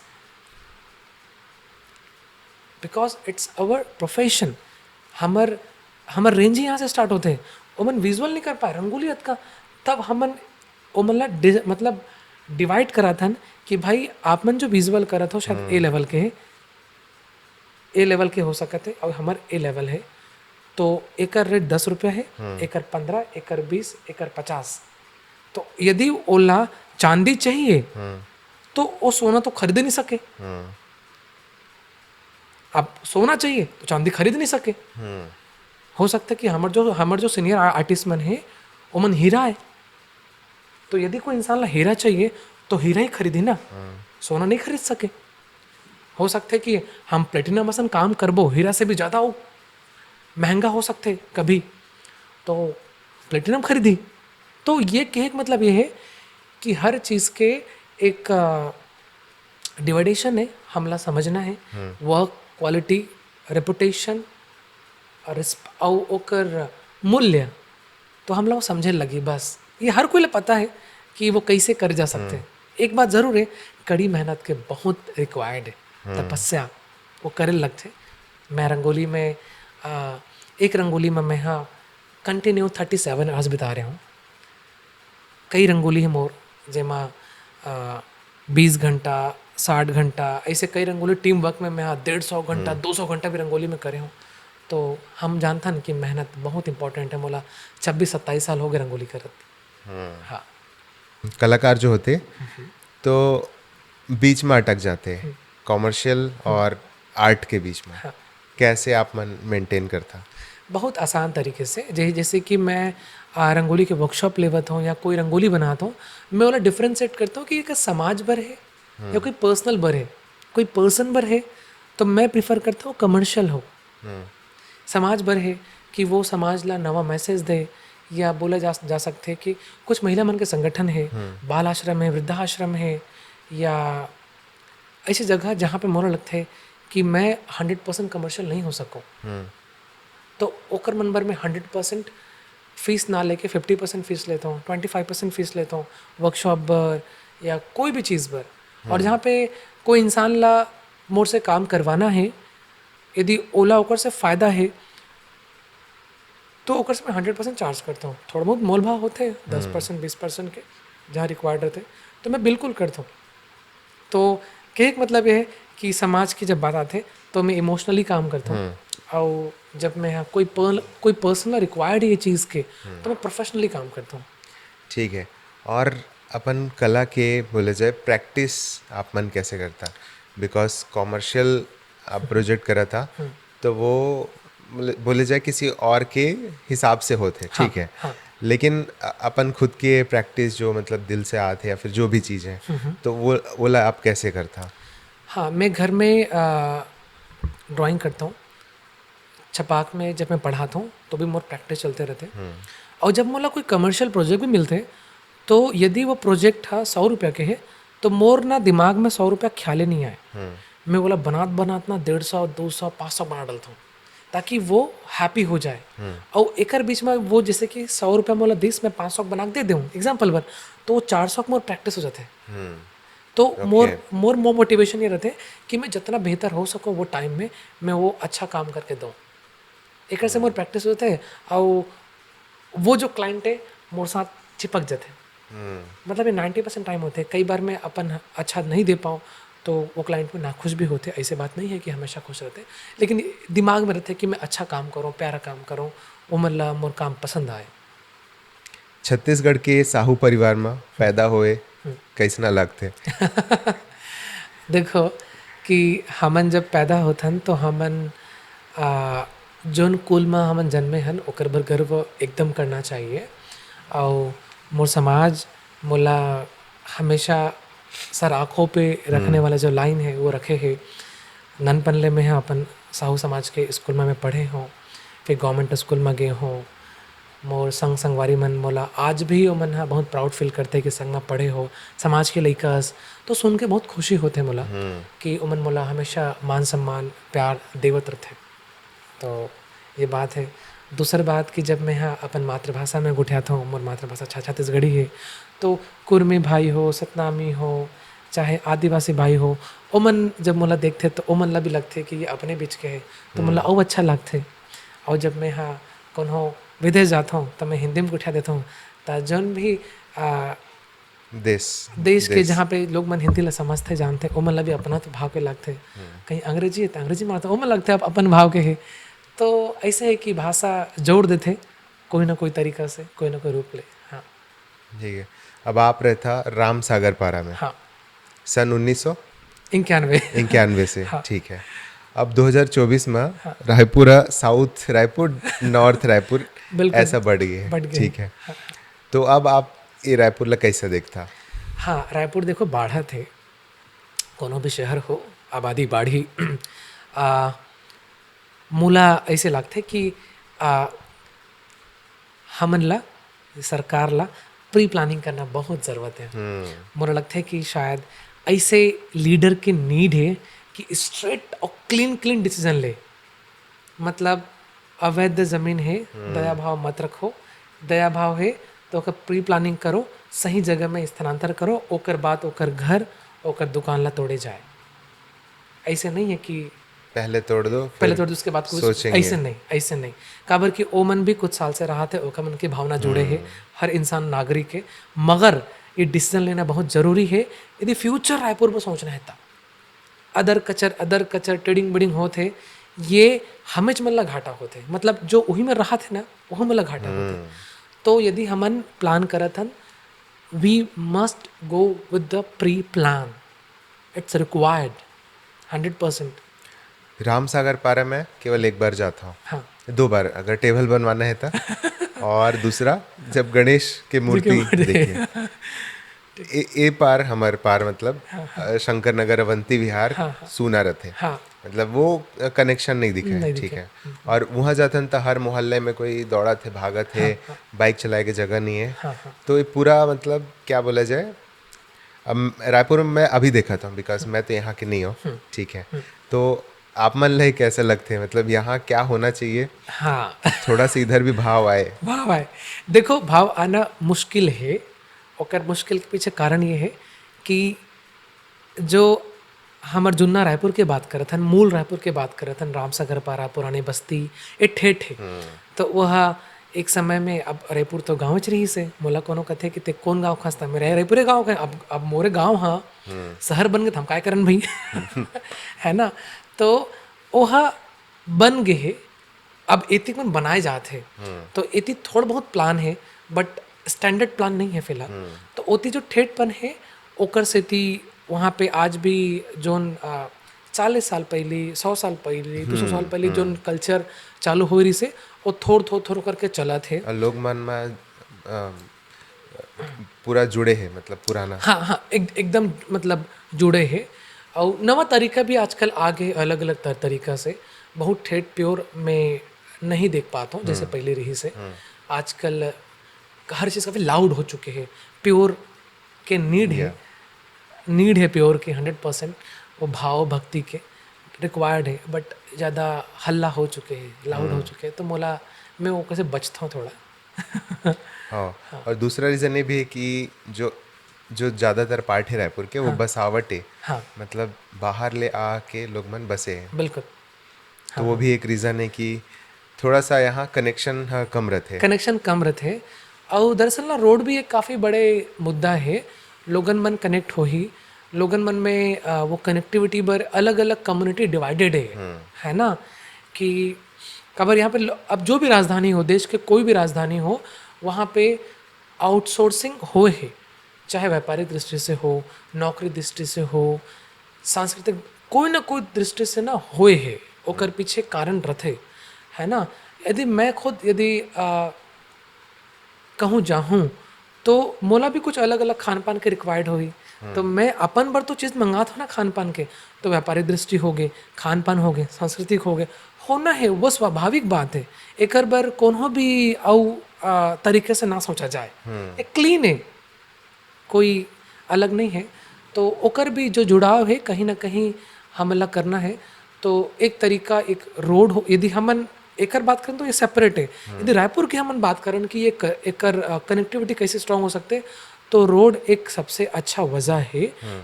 Because it's our profession। हमर हमर रेंज ही यहाँ से स्टार्ट होते हैं। ओमन विजुअल नहीं कर पाए, रंगोली अतका, तब हमन ओमन ला डि-, मतलब डिवाइड कराथन कि भाई, आप मन जो विजुअल करत हो, शायद ए लेवल के है, ए लेवल के हो सकत है, और हमर ए लेवल है, तो एकर रेट दस रुपया है, एकर पंद्रह, एकर बीस, एकर पचास। तो यदि ओला चांदी चाहिए, तो वो सोना तो खरीद नहीं सके। अब सोना चाहिए तो चांदी खरीद नहीं सके। हो सकता है कि हमर जो, हमर जो सीनियर आ-, आर्टिस्ट मन है, ओमन हीरा है, तो यदि कोई इंसान ला हीरा चाहिए तो हीरा ही खरीदी ना, सोना नहीं खरीद सके। हो सकता है कि हम प्लेटिनम असन काम करबो, हीरा से भी ज़्यादा वो महंगा हो सकते कभी, तो प्लेटिनम खरीदी। तो ये कहे के मतलब ये है कि हर चीज़ के एक, अ, डिवाइडेशन है, हमला समझना है। वर्क क्वालिटी, रेपुटेशन, रिस्प-, अउ ओकर मूल्य, तो हमला वो समझे लगी। बस ये हर कोई ला पता है कि वो कैसे कर जा सकते हैं। एक बात ज़रूर है, कड़ी मेहनत के बहुत रिक्वायर्ड है, तपस्या वो करे लगथे। मैं रंगोली में, अ, एक रंगोली में मैं, हाँ, कंटिन्यू थर्टी सेवन आवर्स बिता रहे हूँ। कई रंगोली है मोर, जेमा, अ, बीस घंटा, साठ घंटा, ऐसे कई रंगोली टीम वर्क में मैं, हाँ, डेढ़ सौ घंटा, दो सौ घंटा भी रंगोली में करे हूँ। तो हम जानथन कि मेहनत बहुत इंपॉर्टेंट है। मोला छब्बीस सत्ताईस साल हो गए रंगोली करत। हाँ। कलाकार जो होते, तो बीच में अटक जाते हैं, कमर्शियल और आर्ट के बीच में। हाँ। कैसे आप मन मेंटेन करता? बहुत आसान तरीके से। जै-, जैसे कि मैं, आ, रंगोली के वर्कशॉप लेवत हूँ या कोई रंगोली बनाता हूँ, मैं ओला डिफरेंशिएट करता हूँ कि ये का समाज बर है या कोई पर्सनल बर है, कोई पर्सन बर है, तो मैं प्रेफर करता हूँ कमर्शियल हो। समाज बर है कि वो समाज ला नवा मैसेज दे, या बोला जा, जा सकते कि कुछ महिला मन के संगठन है, बाल आश्रम है, वृद्धाश्रम है, या ऐसी जगह जहाँ पे मोला लगथे कि मैं हंड्रेड परसेंट कमर्शियल नहीं हो सकूँ, तो ओकर मन बर मैं हंड्रेड परसेंट फीस ना लेके फिफ्टी परसेंट फीस लेता हूँ, ट्वेंटी फाइव परसेंट फीस लेता हूँ वर्कशॉप बर या कोई भी चीज़ बर। और जहाँ पे कोई इंसान ला मोर से काम करवाना है, यदि ओला ओकर से फ़ायदा है, तो ओकर से मैं हंड्रेड परसेंट चार्ज करता हूँ। थोड़ा बहुत मोल भाव होते हैं, दस परसेंट, बीस परसेंट के, जहाँ रिक्वायर्ड रहते हैं, तो मैं बिल्कुल करता हूँ। तो कहे के मतलब ये है कि समाज की जब बात आते, तो मैं इमोशनली काम करता हूँ। और जब मैं, हाँ, कोई पर्ल-, कोई पर्सनल रिक्वायर्ड ये चीज़ के, तो मैं प्रोफेशनली काम करता हूँ। ठीक है। और अपन कला के बोले जाए, प्रैक्टिस आप मन कैसे करता? बिकॉज कमर्शियल आप प्रोजेक्ट करा था, तो वो बोले, बोले जाए, किसी और के हिसाब से होते, हाँ, ठीक है। हाँ। लेकिन अ-, अपन खुद के प्रैक्टिस जो, मतलब, दिल से आते या फिर जो भी चीज़ है, तो वो, वो ला आप कैसे करता? हाँ, मैं घर में, अ, ड्राइंग करता हूँ। छपाक में जब मैं पढ़ात हूँ, तो भी मोर प्रैक्टिस चलते रहते। और जब मोला कोई कमर्शियल प्रोजेक्ट भी मिलते, तो यदि वो प्रोजेक्ट हा सौ रुपया के है, तो मोर ना दिमाग में सौ रुपया ख्याले नहीं आए। मैं ओला बनात बनात ना डेढ़ सौ, दो सौ, पाँच सौ बना डालता हूँ, ताकि वो हैप्पी हो जाए। और एकर बीच में वो जैसे कि सौ रुपया मोला दिस, मैं पाँच सौ बना के दे दूँ एग्जाम्पल बर, तो वो चार सौ के मोर प्रैक्टिस हो जाते। तो मोर, मोर, मोर मोटिवेशन ये रहते कि मैं जितना बेहतर हो सकूँ वो टाइम में, मैं वो अच्छा काम करके दूँ। एकर से मोर प्रैक्टिस होते, और वो जो क्लाइंट है, मोर साथ चिपक जाते। मतलब, ये नाइन्टी परसेंट टाइम होते। कई बार मैं अपन अच्छा नहीं दे पाऊँ, तो वो क्लाइंट में नाखुश भी होते। ऐसे बात नहीं है कि हमेशा खुश रहते, लेकिन दिमाग में रहते कि मैं अच्छा काम करूँ, प्यारा काम करूँ, वो मतलब मोर काम पसंद आए। छत्तीसगढ़ के साहू परिवार में पैदा होए, हम्म। कैसना लगते? देखो कि हमन जब पैदा होथन, तो हमन, आ, जोन कुल म हमन जन्मे हन, ओकर बर गर्व एकदम करना चाहिए। अउ मोर समाज मोला हमेशा सर आँखों पे रखने हम्म। वाला जो लाइन है, वो रखे है। ननपन ले मैं ह अपन साहू समाज के स्कूल में मैं पढ़े हों, फिर गवर्नमेंट स्कूल में गए हों। मोर संग संगवारी मन मोला आज भी ओमन ह बहुत प्राउड फील करथे कि संग में पढ़े हो, समाज के लइका अस। तो सुन के बहुत खुशी होथे मोला हम्म। कि ओमन मोला हमेशा मान सम्मान, प्यार देवत रथे। तो ये बात है। दूसर बात कि जब मैं ह अपन मातृभाषा में गोठियाथों, मोर मातृभाषा छा-, छत्तीसगढ़ी है, तो कुर्मी भाई हो, सतनामी हो, चाहे आदिवासी भाई हो, ओमन जब मोला देखथे तो ओमन ला भी लगथे कि ये अपने बीच के है, तो मोला हम्म। अउ अच्छा लगथे। और जब मैं ह कोनो विदेश जाथों तो मैं हिंदी में गोठिया देथों, त जौन भी आ, देश, देश के देश। जहाँ पे लोग मन हिंदी ला समझथे, जानथे, ओमन ला भी अपना तो भाव के लगथे। हम्म। कहीं अंग्रेजी है तो अंग्रेजी में आता, ओमन लगथे अब अपन भाव के है। तो ऐसे है कि भाषा जोड़ देथे कोई ना कोई तरीका से, कोई ना कोई रूप ले। हाँ। ठीक है, अब आप रहथा राम सागर पारा में। हाँ। सन उन्नीस सौ इक्यानवे। इक्यानवे से, हाँ। ठीक है। अब दो हज़ार चौबीस में हाँ। रायपुरा साउथ रायपुर, नॉर्थ रायपुर बिल्कुल। ऐसा बढ़ गए है, बढ़ गए। ठीक है। हाँ। तो अब आप ये रायपुर ला कैसे देखथा? हाँ, रायपुर देखो, बाढ़त हे, कोनो भी शहर हो, आबादी बाढ़ही। आ, मोला ऐसे लगथे कि, आ, हमन ला, सरकार ला प्री प्लानिंग करना बहुत जरूरत है। हम्म। मोला लगथे कि शायद ऐसे लीडर के नीड है कि स्ट्रेट और क्लीन, क्लीन डिसीजन ले। मतलब, अवैध जमीन है, हम्म। दया भाव मत रखो। दया भाव है तो ओकर प्री प्लानिंग करो, सही जगह में स्थानांतर करो, ओकर बाद ओकर घर, ओकर दुकान ला तोड़े जाए। ऐसे नहीं है कि पहले तोड़ दो, पहले फिर तोड़ दो, उसके बाद कुछ, सोचेंगे। ऐसे नहीं, ऐसे नहीं। काबर कि ओमन भी कुछ साल से रहा थे, ओकर मन के भावना जुड़े है, हम्म। हर इंसान नागरिक है, मगर ये डिसीजन लेना बहुत जरूरी है। यदि फ्यूचर रायपुर में सोचना है तब अदर कचर, अदर कचर, ट्रेडिंग बिडिंग होत हे, ये हमेच मन ला घाटा होत हे। मतलब, जो उही में रहत हे ना, उही मन ला घाटा होत हे। हम्म। तो यदि हमन प्लान करत हन, we must go with the pre plan, it's required, hundred percent. Ram Sagar Para में केवल एक बार जाता हूँ। हाँ। दो बार, अगर टेबल बनवाना है तो। और दूसरा, जब गणेश के जी, मूर्ति के मूर्ति। देखिए। ए, ए पार हमर पार, मतलब, हाँ, हाँ। अ, शंकर नगर, अवंती विहार, हाँ, हाँ। सूना रथे। हाँ। मतलब, वो, अ, कनेक्शन नहीं दिखे, नहीं ठीक दिखे। है। हम्म। और वहाँ जाथन त हर मोहल्ले में कोई दौड़त हे, भागत हे, हाँ, हाँ। बाइक चलाए के जगह नहीं है। हाँ, हाँ। तो ये पूरा, मतलब, क्या बोला जाए, अब रायपुर में मैं अभी देखा था, because मैं तो यहाँ के नहीं हूँ, हम्म। ठीक है। हम्म। तो आप मन ले कैसे लगते हैं, मतलब, यहाँ क्या होना चाहिए? हाँ। थोड़ा सा इधर भी भाव आए। भाव आए। देखो, भाव आना मुश्किल है, ओकर मुश्किल के पीछे कारण ये है कि जो हमर जुन्ना रायपुर के बात करत हन, मूल रायपुर के बात करत हन, रामसागर पारा, पुरानी बस्ती, ए ठेठ हे। हम्म। तो वह एक समय में, अब रायपुर तो गाँवच रहिस हे, मोला कोनो कथे कि ते कोन गाँव के हस, त मैं रायपुरे गाँव के, अब, अब मोरे गाँव ह, हम्म। शहर बन गे, त हम काय करन भई? है ना? तो ओह बन गे हे, अब एती मन बनाए जात हे। हम्म। तो एती थोड़ बहुत प्लान हे, but स्टैंडर्ड प्लान नहीं है फिलहाल। हम्म। तो ओती जो ठेठपन हे, ओकर सेती वहाँ पे आज भी जोन, अ, चालीस साल पहिली, सौ साल पहिली, दो सौ साल हम्म, पहिली जोन हम्म। कल्चर चालू होए रहिस हे, वो थोड़, थोड़, थोड़ करके चलत हे। और लोग मन में, अ, पूरा जुड़े हे, मतलब, पुराना। हाँ, हाँ, एक-, एकदम, मतलब, जुड़े हे। अउ नवा तरीका भी आजकल आ गे, अलग-अलग तर-, तरीका से। बहुत ठेठ प्योर में नहीं देख पात हूँ, जैसे हम्म। पहिली रहिस हे। हम्म। आजकल हर चीज़ काफ़ी लाउड हो चुके हे। प्योर के नीड हे, या। नीड हे प्योर के हंड्रेड परसेंट, वो भाव भक्ति के रिक्वायर्ड हे, but ज़्यादा हल्ला हो चुके हे, लाउड हो हम्म। चुके हे, तो मोला, मैं वो कैसे बचता हूँ थोड़ा। हाँ, हाँ। और दूसरा रीज़न ये भी है कि जो, जो ज़्यादातर पार्ट है रायपुर के, वो हाँ। बसावट है। हाँ। मतलब, बाहर ले आके लोग मन बसे हैं। बिल्कुल। तो हाँ, वो हाँ। भी एक रीज़न है कि थोड़ा सा यहाँ कनेक्शन, हाँ, कम रहते हैं। कनेक्शन कम रहते हैं। और दरअसल ना, रोड भी एक काफ़ी बड़े मुद्दा है। लोगन मन कनेक्ट होही, लोगन मन में, अ, वो कनेक्टिविटी बर अलग-अलग कम्युनिटी डिवाइडेड है, हम्म। है ना? कि काबर यहाँ पे लो-, अब जो भी राजधानी हो, देश के कोई भी राजधानी हो, वहाँ पे आउटसोर्सिंग होए हे, चाहे व्यापारिक दृष्टि से हो, नौकरी दृष्टि से हो, सांस्कृतिक, कोई ना कोई दृष्टि से ना होए हे, ओकर पीछे कारण रथे, है ना? यदि मैं खुद यदि, अ, कहूँ जाहूँ, तो मोला भी कुछ अलग-अलग खान-पान के required होही। तो मैं अपन बर तो चीज़ मंगात हूँ ना खान-पान के, तो व्यापारिक दृष्टि होगे, खान-पान होगे, सांस्कृतिक होगे, होना है, वो स्वाभाविक बात है। एकर बर कोनो भी अउ, अ, तरीके से ना सोचा जाए। एक clean है, कोई अलग नहीं है। तो ओकर भी जो जुड़ाव है, कहीं ना कहीं हमला करना है। तो एक तरीका, एक road हो, यदि हमन एकर बात करन तो ये separate है। यदि रायपुर के हमन बात करन कि ये क-, एकर, अ, connectivity कैसे strong हो सकते, तो road एक सबसे अच्छा वजह है।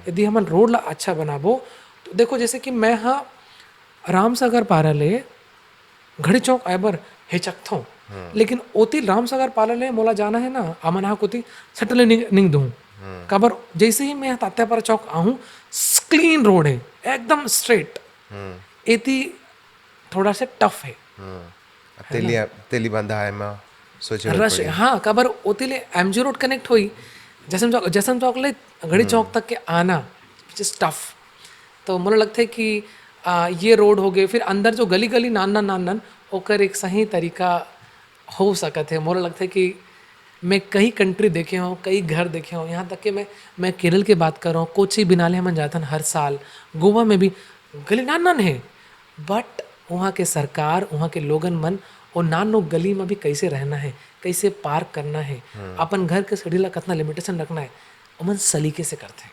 यदि हमन road ला अच्छा बनाबो, तो देखो, जैसे कि मैं हा रामसागर पारा ले घड़ी चौक आए बर हिचकथों, लेकिन ओती रामसागर पारा ले मोला जाना है ना, अमनहा कोती सटले निंग, निंग दूँ। काबर, जैसे ही मैं तात्यापारा चौक आहूँ, clean road है, एकदम straight। एती थोड़ा से tough है। तेली, तेली बंधा है, मैं सोचे बर रश, पड़ी। हाँ, काबर ओती ले एमजी रोड connect होई, जसम चौक, जसम चौक ले घड़ी चौक तक के आना, which is tough। तो मोला लगथे कि, आ, ये road हो गए, फिर अंदर जो गली गली नान नान नान नान, ओकर एक सही तरीका हो सकत है। मोला लगथे कि मैं कई country देखे हूँ, कई घर देखे हूँ, यहाँ तक कि मैं, मैं केरल के बात कर रहा हूँ, कोची बिनाले हमन जाथन हर साल, गोवा में भी गली नान नान है, but वहाँ के सरकार, वहाँ के लोगन मन, वो नान नो गली में भी कैसे रहना है, कैसे park करना है, अपन घर के सीढ़ी ला कितना limitation रखना है, ओमन सलीके से करथे।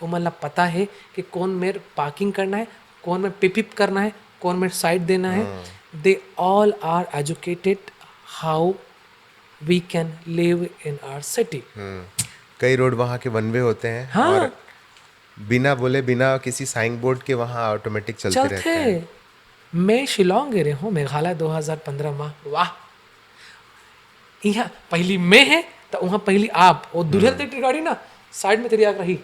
ओमन ला पता है कि कौन मेर parking करना है, कौन मेर पिपिप करना है, कौन मेर side देना है। They all are educated how we can live in our city। कई road वहाँ के one way होते हैं हाँ। और बिना बोले, बिना किसी signboard के वहाँ automatic चलते रहते हैं। चलथे। मैं शिलोंग गे रहे हूँ, मेघालय दो हज़ार पन्द्रह में। वाह, यहाँ पहली मैं है तो वहाँ पहली आप, वो दूल्हे तेरी गाड़ी ना side में तेरी आग रही।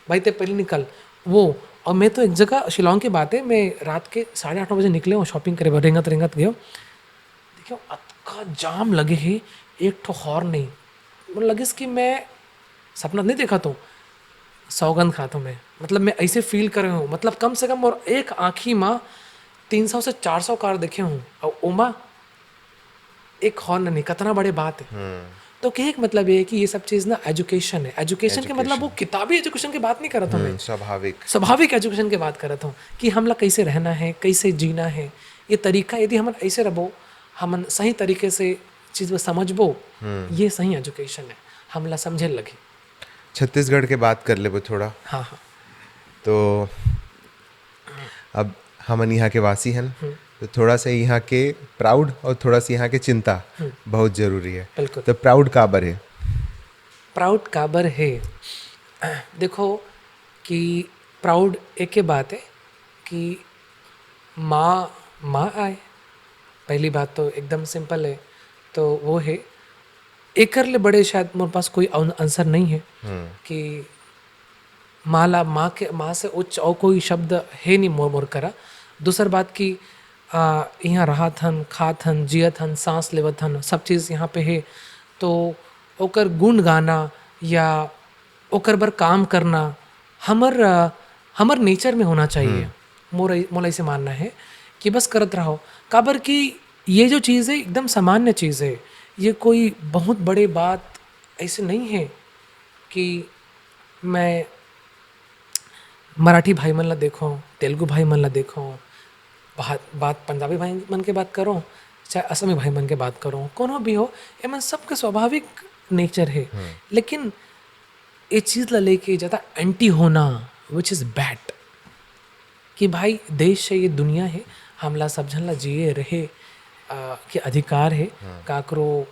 भाई, ते पहले निकल। वो, और मैं तो एक जगह, शिलोंग की बात है, मैं रात के साढ़े आठ नौ बजे निकले हूँ shopping करे बर, रेंगत रेंगत गयो। देखियो, अतका जाम लगे है, एक ठो horn नहीं। मोला लगिस कि मैं सपना नहीं देखा तो सौगंध खाता हूँ मैं, मतलब, मैं ऐसे feel करे हूँ, मतलब, कम से कम और एक आँखी में तीन सौ से चार सौ कार देखे हूँ, और ओमा एक horn नहीं, कितना बड़े बात है। तो कहे के मतलब ये है कि ये सब चीज़ ना education है। Education के मतलब वो किताबी education की बात नहीं करत हूँ मैं, हम्म, स्वाभाविक। स्वाभाविक education की बात करत हूँ कि हमला कैसे रहना है, कैसे जीना है। ये तरीका यदि हमन ऐसे रहबो, हमन सही तरीके से चीज़ को समझबो, ये सही education है, हमला समझे लगी। छत्तीसगढ़ के बात कर लेबो थोड़ा। हाँ, हाँ। तो अब हमन यहाँ के वासी हन, तो थोड़ा सा यहाँ के proud और थोड़ा सा यहाँ के चिंता बहुत जरूरी है। बिल्कुल। तो proud काबर है? Proud काबर है? देखो कि proud एक ही बात है कि माँ, माँ आए, पहली बात तो एकदम simple है, तो वो है। एकर ले बड़े शायद मोर पास कोई अन-, answer नहीं है कि माँ ला, माँ के, माँ से उच्च और कोई शब्द है नहीं मोर, मोर करा। दूसर बात कि, आ, यहाँ रहत हन, खात हन, जियत हन, सांस लेवत हन, सब चीज़ यहाँ पे है, तो ओकर गुण गाना या ओकर बर काम करना हमर, अ, हमर nature में होना चाहिए। मोर, मोला ऐसे मानना है कि बस करत रहो, काबर कि ये जो चीज़ है एकदम सामान्य चीज़ है, ये कोई बहुत बड़े बात ऐसे नहीं है कि मैं मराठी भाई मन ला देखो, तेलुगु भाई मन ला देखो, बात, बात पंजाबी भाई मन के बात करो, चाहे असमी भाई मन के बात करो, कोनो भी हो, एमन सबके स्वाभाविक nature है। लेकिन ये चीज़ ला लेके ज़्यादा anti होना, which is bad, कि भाई, देश है, ये दुनिया है, हमला सब झन ला जिए रहे, आ, के अधिकार है। काकरो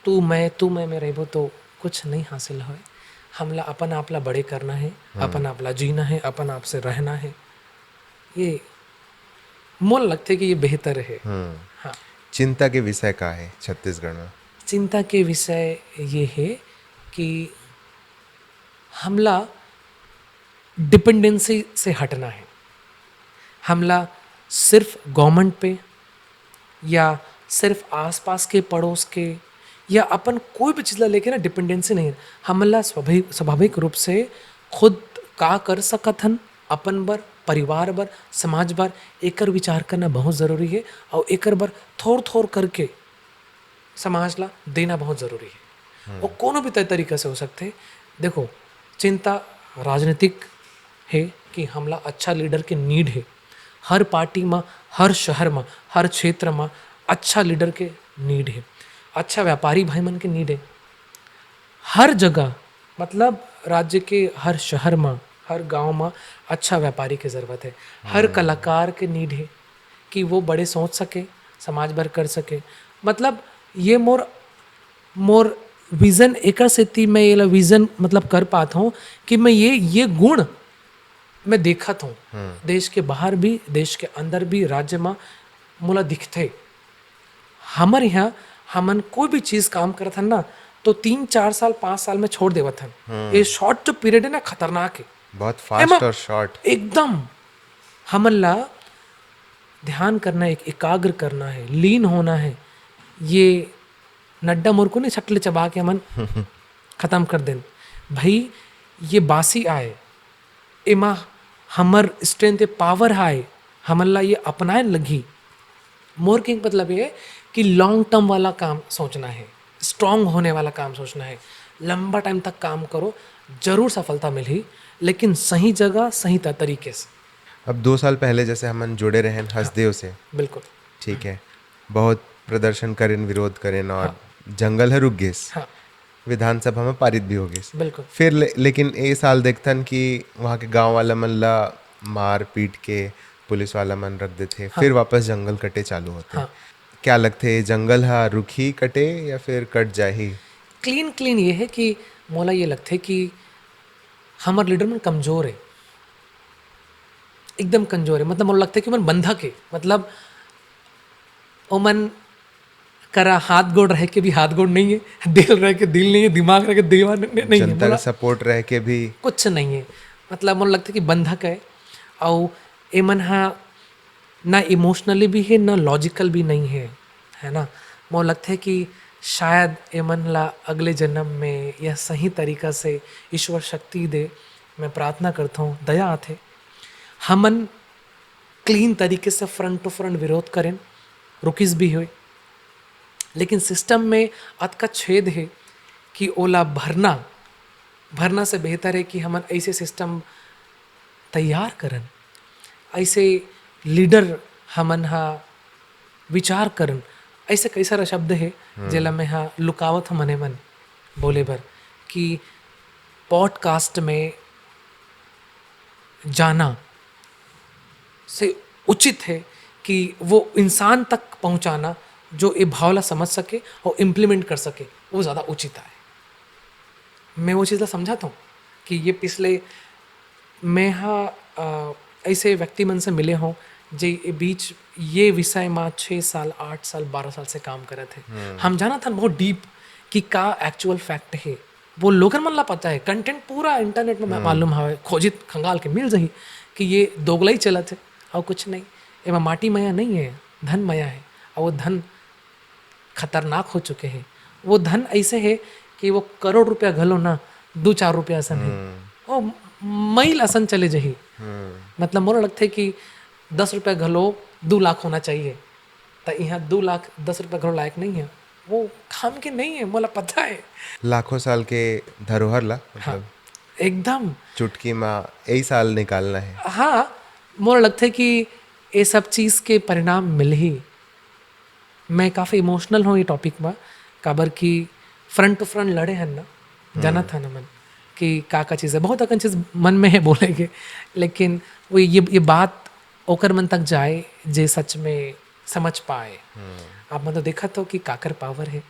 तू मैं, तू मैं में रहिबो तो कुछ नहीं हासिल होए। हमला अपन आप ला बड़े करना है, अपन आप ला जीना है, अपन आप से रहना है। ये मोला लगथे कि ये बेहतर है। हाँ। चिंता के विषय का है छत्तीसगढ़ में? चिंता के विषय ये है कि हमला dependency से हटना है। हमला सिर्फ government पे या सिर्फ आसपास के पड़ोस के या अपन कोई भी चीज़ ला लेके ना dependency नहीं है। हमला स्वाभाविक, स्वाभाविक रूप से खुद का कर सकत हन अपन बर, परिवार बर, समाज बर एकर विचार करना बहुत जरूरी हे। और एकर बर थोर थोर करके समाज ला देना बहुत जरूरी हे। वो कोनो भी तय तरीका से हो सकथे। देखो, चिंता राजनीतिक हे कि हमला अच्छा लीडर के नीड हे। हर पार्टी म, हर शहर म, हर क्षेत्र म अच्छा लीडर के नीड हे। अच्छा व्यापारी भाई मन के नीड हे। हर जगह, मतलब राज्य के हर शहर म, हर गांव म अच्छा व्यापारी के जरूरत हे। हर कलाकार के नीड हे कि वो बड़े सोच सके, समाज बर कर सके। मतलब ये मोर, मोर विजन, एकर सेती मैं एला विजन मतलब कर पात हूँ कि मैं ये, ये गुण मैं देखत हूँ। देश के बाहर भी, देश के अंदर भी, राज्य म मोला दिखथे। हमर यहाँ हमन कोई भी चीज काम करत हन ना, तो तीन, चार साल, पाँच साल में छोड़ देवत हन। ये शॉर्ट जो पीरियड है ना, खतरनाक है। बहुत फास्ट एमा और शॉर्ट। एकदम हमन ला ध्यान करना है, एक एकाग्र करना है, लीन होना है। ये नड्डा मुर्कू नहीं, सटले चबा के हमन खत्म कर देन। भाई, ये बासी आए, एमा हमर स्ट्रेंथ, पावर आए, हमन ला ये अपनाए लगही। मोर के मतलब ये है कि लॉन्ग टर्म वाला काम सोचना है, स्ट्रॉन्ग होने वाला काम सोचना है। लंबा टाइम तक काम करो, जरूर सफलता मिलही, लेकिन सही जगह, सही त-, तरीके से। अब दो साल पहले जैसे हमन जुड़े रहेन हसदेव से, बिल्कुल। ठीक है, बहुत प्रदर्शन करेन, विरोध करेन और हाँ। जंगल ह रुक गेस। हाँ। विधानसभा में पारित भी हो गेस। बिल्कुल। फिर ले-, लेकिन ए साल देखथन कि वहाँ के गाँव वाला मन ला मार पीट के पुलिस वाला मन रख देथे, हाँ। फिर वापस जंगल कटे चालू होथे। हाँ। क्या लगथे, जंगल ह रुकही कटे या फिर कट जाही? क्लीन, क्लीन ये है कि मोला ये लगथे कि हमर लीडर मन कमजोर है, एकदम कमजोर है। मतलब मोला लगथे कि ओमन बंधक है, मतलब ओमन करा हाथ गोड़ रह के भी हाथ गोड़ नहीं है, दिल रह के दिल नहीं है, दिमाग रह के दिमाग न-, न-, नहीं है। जनता के मोला सपोर्ट रह के भी कुछ नहीं है। मतलब मोला लगथे कि बंधक है, अउ एमन हा ना इमोशनली भी है, ना लॉजिकल भी नहीं है, है ना? मोला लगथे कि शायद एमन ला अगले जन्म में यह सही तरीका से ईश्वर शक्ति दे। मैं प्रार्थना करता हूँ, दया आथे। हमन क्लीन तरीके से फ्रंट टू फ्रंट विरोध करेन, रुकिस भी होए, लेकिन सिस्टम में अतका छेद है कि ओला भरना, भरना से बेहतर है कि हमन ऐसे सिस्टम तैयार करन, ऐसे लीडर हमन हा विचार करन। ऐसे कई सारा शब्द है, हम्म। जेला मैं हा लुकावत हूँ मने मन बोले बर, कि पॉडकास्ट में जाना से उचित है कि वो इंसान तक पहुँचाना जो ये भाव ला समझ सके और इम्प्लीमेंट कर सके, वो ज़्यादा उचित आए। मैं वो चीज़ ला समझाता हूँ कि ये पिछले, मैं हा, अ, ऐसे व्यक्ति मन से मिले हों जे ये बीच ये विषय मा छः साल, आठ साल, बारह साल से काम करत हे। हम्म। हम जानत हन बहुत डीप कि का एक्चुअल फैक्ट हे। वो लोगन मन ला पता है, कंटेंट पूरा इंटरनेट में हम्म। मालूम हवे, खोजित खंगाल के मिल जाही कि ये दोगलई चलत है और कुछ नहीं। एमा माटी मया नहीं है, धन मया है, और वो धन खतरनाक हो चुके हैं। वो धन ऐसे है कि वो करोड़ रुपया घलो ना, दू चार रुपया असन है। हम्म। वो मैल असन चले जही। हम्म। मतलब मोला लगथे कि दस रुपया घलो दू लाख होना चाहिए। त इहाँ दू लाख दस रुपया घलो लायक नहीं है। वो काम के नहीं है, मोला पता है। लाखों साल के धरोहर ला, हाँ, मतलब, एकदम। चुटकी मा यही साल निकालना है। हाँ, मोला लगथे कि ये सब चीज़ के परिणाम मिलही। मैं काफ़ी इमोशनल हूँ ये टॉपिक मा, काबर कि फ्रंट टू फ्रंट लड़े हन ना, हम्म। जानत हन हमन कि का का चीज़ है। बहुत अकन चीज़ मन में है बोले के, लेकिन वो ये, ये बात ओकर मन तक जाए जे सच में समझ पाए। हम्म। आप मन तो देखत हो कि काकर पावर है,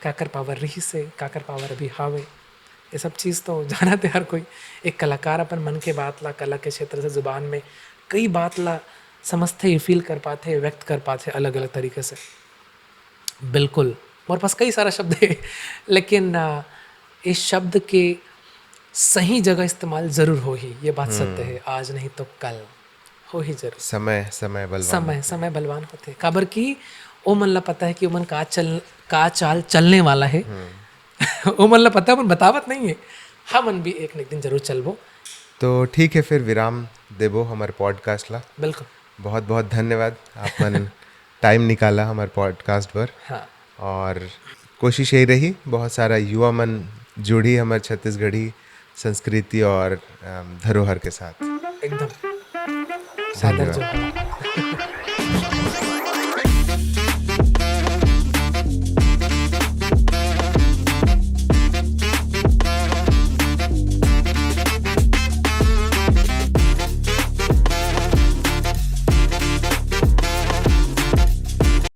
काकर पावर रहिस है, काकर पावर अभी हावे। ये सब चीज़ तो जानत है हर कोई। एक कलाकार अपन मन के बात ला कला के क्षेत्र से जुबान में कई बात ला समझथे, फील कर पाथे, व्यक्त कर पाथे अलग-अलग तरीके से। बिल्कुल, मोर पास कई सारा शब्द है, लेकिन, अ, इस शब्द के सही जगह इस्तेमाल जरूर होही, ये बात सत्य हम्म। है, आज नहीं तो कल होही जरूर। समय, समय बलवान समय, होथे। समय बलवान होथे, काबर कि ओ मन ला पता है कि ओमन का चल, का चाल चलने वाला है। हम्म। ओ मन ला पता है, ओमन बतावत नहीं है, हमन भी एक न एक दिन जरूर चलबो। तो ठीक है, फिर विराम देबो हमर पॉडकास्ट ला। बिल्कुल। बहुत बहुत धन्यवाद, आप मन टाइम निकाला हमर पॉडकास्ट बर। हाँ। और कोशिश यही रही, बहुत सारा युवा मन जुड़ी हमर छत्तीसगढ़ी संस्कृति और अम, धरोहर के साथ। एकदम। सादर धन्यवाद। जोहार।